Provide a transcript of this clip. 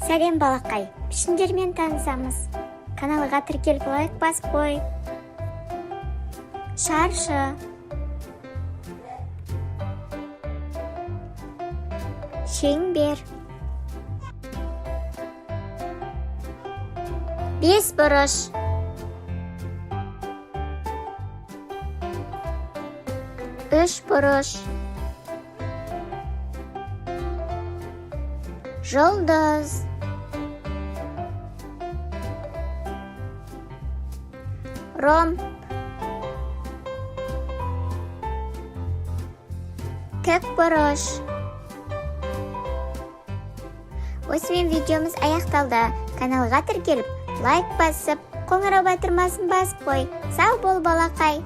Сәлем, балақай! Пішіндермен танысамыз. Каналға тіркеліп, лайк басып қой. Шаршы, шеңбер, бес бұрыш, үш бұрыш, жұлдыз, ромб, тік бұрыш. Осымен видеомыз аяқталды. Каналға тіркеліп, лайк басып, қоңырау батырмасын басып қой. Сау бол, балақай!